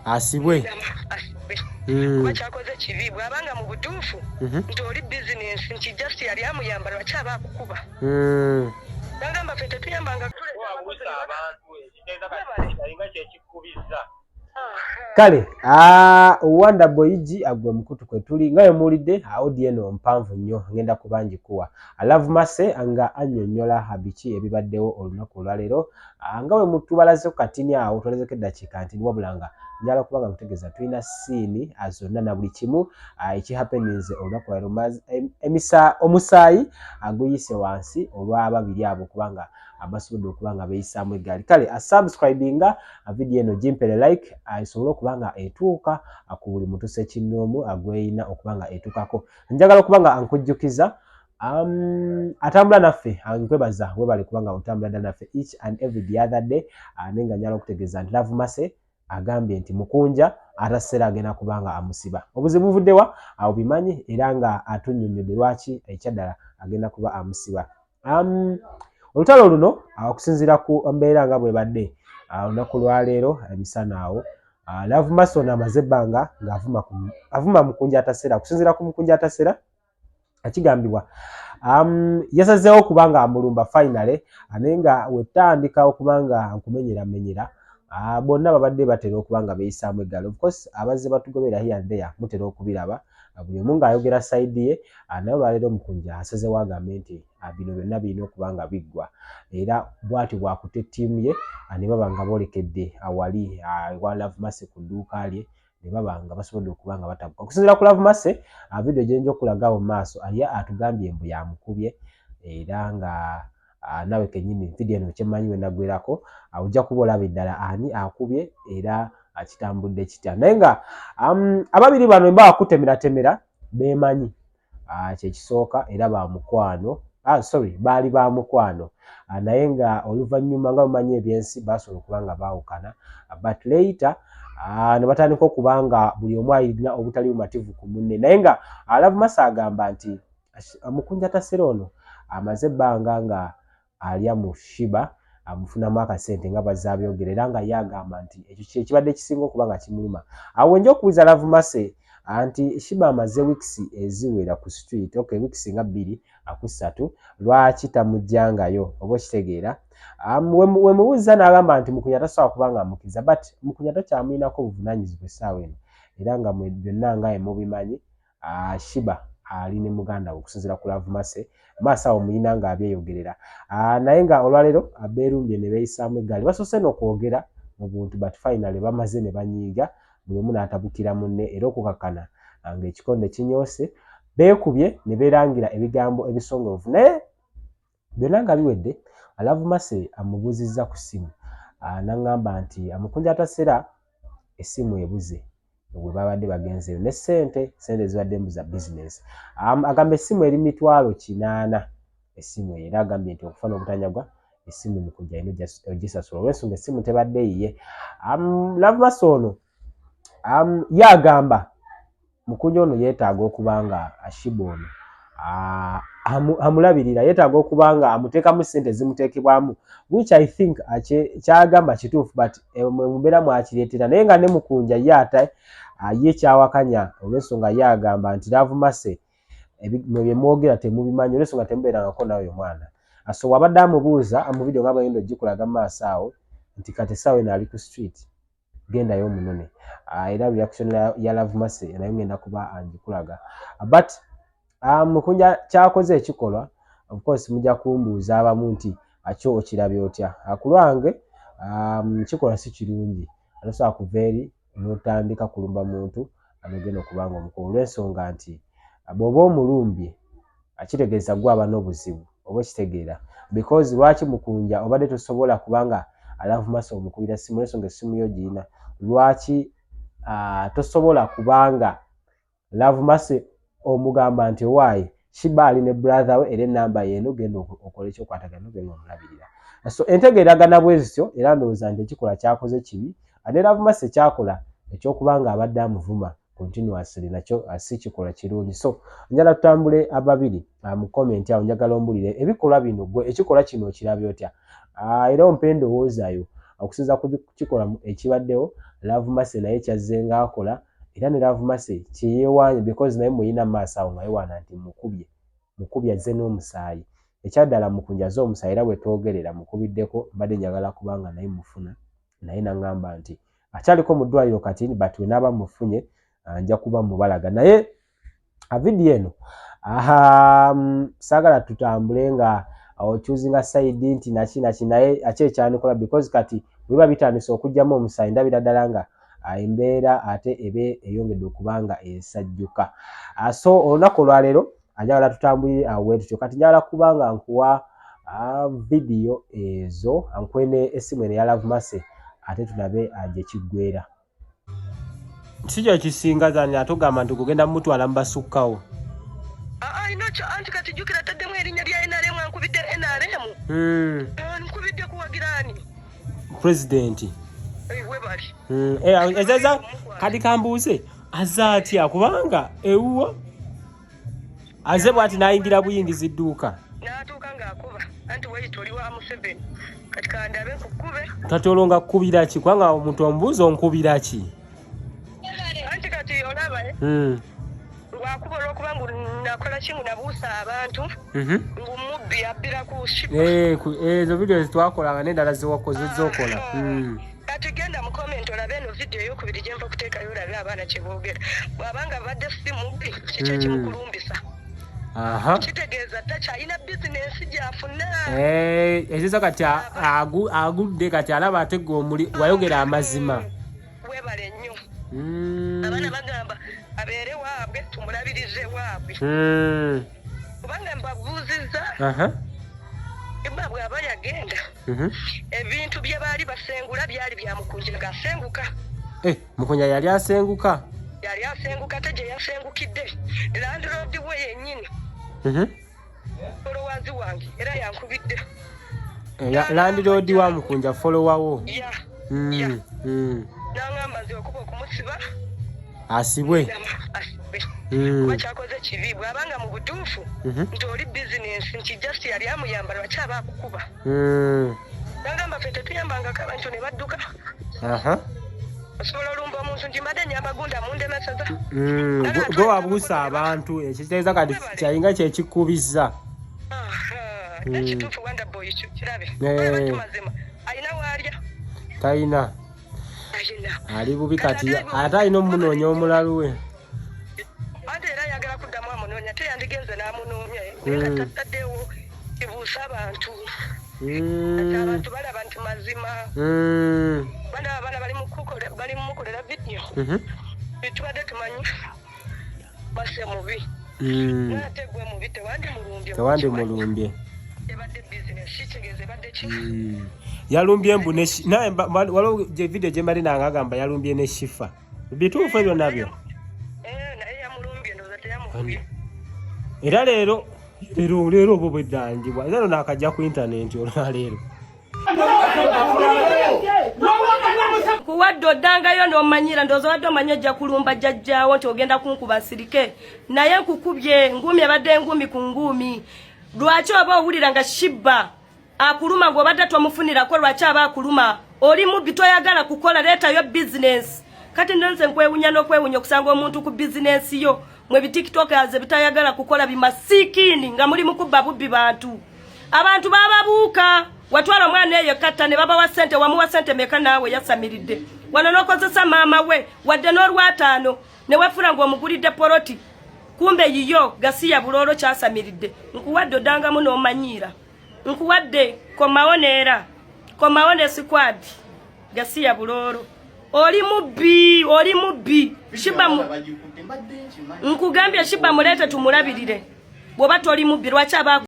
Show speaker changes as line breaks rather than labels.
Asibwe.
Asibwe. Kuba kyakoze kibi, bw'abanga mu butuufu nti oli bizinensi, nti just yali amuyamba, lwaki aba akukuba? Nagamba ffe tetuyambanga.
Wabuusa abantu ekitegeeza kati alinga kyekikubizza.
Kale Wanda Boyigi agwe mukutu kwe tuli nga wemuwulidde. Audio eno mpanvu nnyo, ngenda kuba ngikuwa. Love Mercy nga annyonnyola biki ebibaddewo olunaku olwaleero, nga we tubalaze ku katini awo, twalazeko eddakiika nti wabula nga njala okuba nga nkutegeeza tulina scene zonna na buli kimu ekihappeninze olunaku olwaleero. Omusaayi guyise wansi olw'ababiri abo kubanga basobodde okuba nga beeyisaamu eggaali. Kale asubscribinga vidiyo eno, gimpere like esobole okuba nga etuuka ku buli muntu sekinnoomu gweyina okuba nga etuukako. Njagala okuba nga nkujjukiza atambula naffe, nkwebaza, webale kuba nga otambula ddala naffe each and every the other day. Naye nga njagala okutegeeza nti Love Mercy agambye nti Mukunja ataseera agenda kuba nga amusiba. Obuzibu buvuddewa awo bimanyi, era nga atunnyonnyodde lwaki ekyaddala agenda kuba amusiba. Olutalo luno, okusinziira ku mbeera nga bwebadde olunaku lwaleero emisana awo, Love Mercy ono amaze ebbanga ng'avuma avuma Mukunja ataseera. Okusinziira ku Mukunja atasera, akigambibwa yasazeewo okuba nga amulumba finally, naye nga wetandika okuba nga nkumenyeramenyera, bonna babadde batera okuba nga beeyisaamu eggalo. Of course abazze batugobera here and there, mutera okubiraba, buli omu ng'ayogera side ye. Naye olwaleero Omukunja asazeewo agambe nti bino byonna birina okuba nga biggwa, era bw'atyo bw'akutte ttiimu ye ne baba nga boolekedde awali ewa Love Mercy ku dduuka lye, ne baba nga basobodde okuba nga batabuka. Okusinziira ku Love Mercy, vidiyo gye nja okulaga mu maaso, ye atugambye mbu yamukubye, era nga naawe kennyini vidiyo eno kyemmanyi we naggwerako ojja kuba olaba eddala ani akubye era kitambudde kitya. Naye nga ababiri bano mba bakutemeratemera beemanyi kyekisooka, era bamukwano, sorry, baali bamukwano, naye nga oluvannyuma nga bamanyi ebyensi basobola okuba nga baawukana, but later ne batandika okuba nga buli omu alina obutali bumativu ku munne. Naye nga Love Mercy agamba nti Mukunja Tasera ono amaze ebbanga nga alya mu Shiba, amufunamu akasente nga bazze abyogera, era nga ye agamba nti ekyo kyekibadde kisinga okuba nga kimuluma. Awo wenja okubuuza Love Mercy nti Shiba amaze weeks eziwera ku street, okay, weeks nga 2 ku 3, lwaki tamugjangayo? Oba okitegeera, wemubuuza n'agamba nti Mukunya tasobola kuba nga amukkiriza, but Mukunya takyamulinako obuvunaanyizibwa essaawa eno, era nga byonna nga emubimanyi, Shiba ali ne muganda we. Okusinziira ku Love Mercy, maaso awo muyina ng'abyeyogerera. Naye nga olwaleero abeerumbye ne beeyisaamu eggaali. Basoose n'okwogera mu buntu, but finally bamaze ne banyiiga, buli omu n'atabukira munne, era okukakkana ng'ekikonde kinyoose, beekubye ne beerangira ebigambo ebisongovu. Naye byonna nga biwedde, Love Mercy amubuuzizza ku ssimu, n'aŋŋamba nti Amukunja atasera essimu ebuze bwe babadde bagenzeeyo ne ssente, ssente zibadde mbu za bizinesi. Agamba essimu eri 800,000 essimu eyo, era agambye nti okufa n'obutanyagwa essimu Mukunja alina ogisasula olw'ensonga essimu tebadde yiye. Love Mercy ono ye agamba Mukunja ono yeetaaga okuba nga Ashiba ono amulabirira, yeetaaga okuba nga amuteekamu ssente ezimuteekebwamu, which I think kyagamba kituufu, but mwe mubeera mwakireetera. Naye nga ne Mukunja ye ate ye kyawakanya, olw'ensonga ye agamba nti Love Mercy, mwe bye mwogera temubimanyi, olw'ensonga temubeerangako nawe omwana. So wabadde amubuuza mu video nga bwegenda ogikulaga mu maaso awo nti kati essaawa eno ali ku street, gendayo omunone. Era reaction ya Love Mercy nayo ngenda kuba ngikulaga. But Mukunja kyakoze ekikolwa, of course mujja kumbuuza abamu nti akyo okirabye otya? Ku lwange kikolwa si kirungi. Tosobola kuva eri n'otandika kulumba muntu nogenda okuba nga omukuba, olw'ensonga nti bw'oba omulumbye kitegeeza gwe aba n'obuzibu, oba okitegeera? Because lwaki Mukunja obadde tosobola kubanga Love Mercy omukubira ssimu, olw'ensonga essimu yo giyina, lwaki tosobola kubanga Love Mercy omugamba nti owaayi Shiba ali ne brother we, era enamba yeeno, genda okole ekyokwatagana, ogenda omulabirira? So entegeeragana bwe zityo, era ndowooza nti ekikolwa kyakoze kibi. Ne Love Mercy kyakola ekyokuba nga abadde amuvuma continuously nakyo si kikolwa kirungi. So njagala tutambule ababiri mu comment awo, njagala ombulire ebikolwa bino, gwe ekikolwa kino okirabye otya? Era ompe endowoozayo. Okusinza ku kikola ekibaddewo, Love Mercy naye kyazze ng'akola, era ne Love Mercy kyeyeewaanye, because naye muyina maaso awo nga yewaana nti mukubye, mukubye, azze n'omusaayi. Ekyaddala Mukunja azze omusaayi, era bwe twogerera mukubiddeko. Mbadde njagala kubanga naye mufuna, naye naŋŋamba nti akyaliko mu ddwaliro kati, but we naaba mufunye nja kuba mubalaga. Naye vidiyo eno saagala tutambule nga ochoosinga side nti naki naki, naye aki ekyanikola, because kati bwe biba bitandise okugyamu omusaayi, ndabira ddala nga embeera ate ebe eyongedde okuba nga esajjuka. So olunaku olwaleero njagala tutambulire awo bwe tutyo. Kati njagala kuba nga nkuwa vidiyo ezo, nkwene essimu eno eya Love Mercy, ate tulabe gye kiggwera. Si kyo kisinga zani ate ogamba nti gugenda mutwala mubasukkawo.
Alina kyo, anti kati jjukira taddemu erinnya lya NRM, ankubidde NRM. Nkubidde kuwagira ani?
Pulezidenti.
Webali.
Ezaza kati kambuuze, aze atya? Kubanga ewuwo aze bwati n'ayingira buyingiza dduuka.
N'atuuka ng'akuba anti weyita oli wa Museveni, kati kandabe nkukube.
Kati olwo nga kkubira ki? Kubanga omuntu omubuuza onkubira ki?
Anti kati olaba lwakuba olwokuba ngu nakola ki, ngu nabuusa abantu, ngu mubbi abbira ku Shiba.
Ezo vidiyo zetwakolanga n'endala zewakoze zokola.
Kati genda mu comment olabe eno vidiyo eyokubiri gyenva okuteekayo, olabe abaana kye boogera. Bw'abanga badde si mubbi, kiki ekimukulumbisa? Kitegeeza takyalina bizinensi gyafuna.
Eziza kati agudde, kati alaba ate gwe omuli wayogera amazima.
Webale nnyo. Abaana bagamba abeere waabwe, tumulabirize waabwe, kubanga mbabuuzizza, Iba bw'aba yagenda, ebintu bye baali basengula byali bya Mukunja ng'asenguka.
Eh, Mukunja yali asenguka?
Yali asenguka, ate gye yasengukidde landlord we yennyini, followers wange, era yankubidde.
Landlord wa Mukunja follower wo?
Ya. Ya. N'aŋŋamba nze okuba okumusiba.
Asibwe.
Asibwe, kuba kyakoze kibi. Bw'abanga mu butuufu nti oli bizinensi, nti just yali amuyamba, lwaki aba akukuba? Nagamba ffe tetuyambangako abantu ne badduka. Osobola olumba omuntu nti mbadde nyamba gunda mundemeseza.
Gwe wabuusa abantu, ekitegeeza kati kyalinga kyekikubizza.
Ekituufu Wanda Boy kirabe abantu mazima alina waalya.
Talina.
Alina.
Ali bubi kati, ate alina omunoonya omulalu we.
Ate era ayagala kuddamu amunoonya, ate yandigenze n'amunoonya, naye nga tataddewo kibuusa abantu. Kati abantu balaba nti mazima bana abaana bali mumukolera vidiyo. Tubadde tumanyi base mubi, naye gwe mubi tewandimulumbye.
Tewandimulumbye.
Ebadde bizinesi, kitegeeza ebadde ki?
Yalumbye mbu naye waliwo gye vidiyo gye mbadde nange agamba yalumbye ne Shifa, bituufu ebyo nabyo?
Eh, naye yamulumbye, ndowooza teyamukubye.
Era leero oba obweddangibwa era no nakajja ku intaneti olwaleero.
Kuwadde oddangayo n'omanyira, ndowooza wadde omanyi ojja kulumba jjajjaawo nti ogenda kunkuba nsirike, naye nkukubye nguumi, ebadde nguumi ku nguumi. Lwaki oba owulira nga Shibba akuluma ng'obadde tomufunirako? Lwaki aba akuluma? Oli mubbi, toyagala kukola, leetayo bizinensi. Kati nze nkwewunya n'okwewunya okusanga omuntu ku bizinensi yo. Mwe bitiktokers ebitayagala kukola, bimasiikini nga muli mukubba bubbi bantu, abantu bababuuka. Watwala omwana eyo katta ne babawa sente, wamuwa sente meka? Naawe yasamiridde wano n'okozesa maama we wadde n'olwataano ne wefula ng'omugulidde poloti, kumbe yiyo. Gasiya buloolo kyasamiridde. Nkuwadde oddangamu n'omanyiira, nkuwadde komawo neera komawo ne squad. Gasiya buloolo, oli mubbi, oli mubbi. Shiba nkugambye, Shiba muleete tumulabirire. Bw'oba toli mubbi, lwaki aba